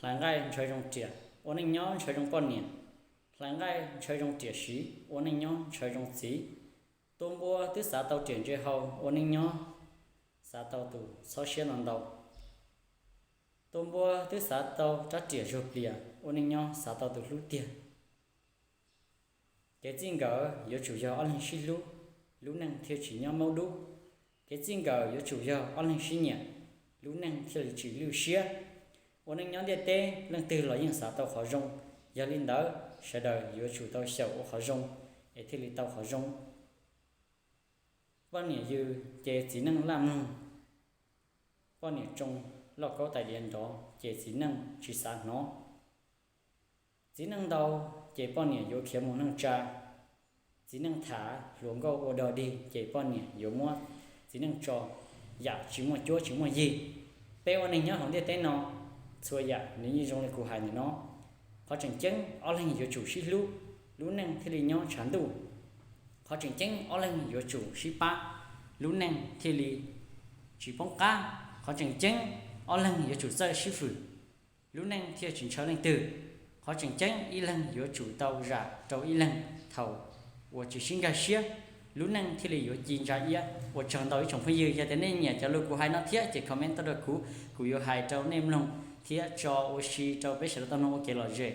Hlais nqaij ntshaw zoo riam, ua neej nyob ntshaw zoo poj niam. Hlais nqaij ntshaw zoo riam siv, ua neej nyob ntshaw zoo txiv. Tua npua twb xav tau riam ntse hau, ua neej nyob xav tau tus txhob siab no ntau. Tua npua twb xav tau rab riam zuag plias, ua neej nyob xav tau tus hlub tiag. Kev txij nkawm yuav tsum yog ob leeg sib hlub, lub neej thiaj tsis nyob maub dub. Kev txij nkawm yuav tsum yog ob leeg sib nyiam, lub neej thiaj li tsis lwj siab. Ua neej nyob ntiaj teb leej twg los yeej xav tau qhov zoo, yog li ntawd sawv daws yuav tsum tau xyaum ua qhov zoo es thiaj li tau qhov zoo. Poj niam yws ces txiv neej laj mloog, poj niam tsoo lauj kaub tais diav nrov ces txiv neej tsis xav hnov. Txiv neej ntau ces poj niam yuav khiav mus neej tsa. Txiv neej tham hluas nkauj ua dog dig ces poj niam yuav muab txiv neej tso yam tsis muaj cuab tsis muaj yig. Peb ua neej nyob hauv ntiaj teb no, txhua yam nws yeej zoo li kuv hais ntawm no. Qhov tseem ceeb ob leeg yuav tsum sib hlub, lub neej thiaj li nyob tshav ntuj. Qhov tseem ceeb ob leeg yuav tsum sib pab, lub neej thiaj li tsis poob qab. Qhov tseem ceeb ob leeg yuav tsum txawj sib fwm, lub neej thiaj tsis ntshaw leej twg. Qhov tseem ceeb ib leeg yuav tsum tau zam rau ib leeg thaum uas tsis sib nkag siab, lub neej thiaj li yuav ci ntsa iab. Ua tsaug ntau ib tsoom phooj ywg, yog tias nej nyiam cov lus kuv hais no thiab ces comment tuaj rau kuv, kuv yuav hais rau nej mloog thiab tso ua si rau peb sawv daws tau mloog ua kev lom zem.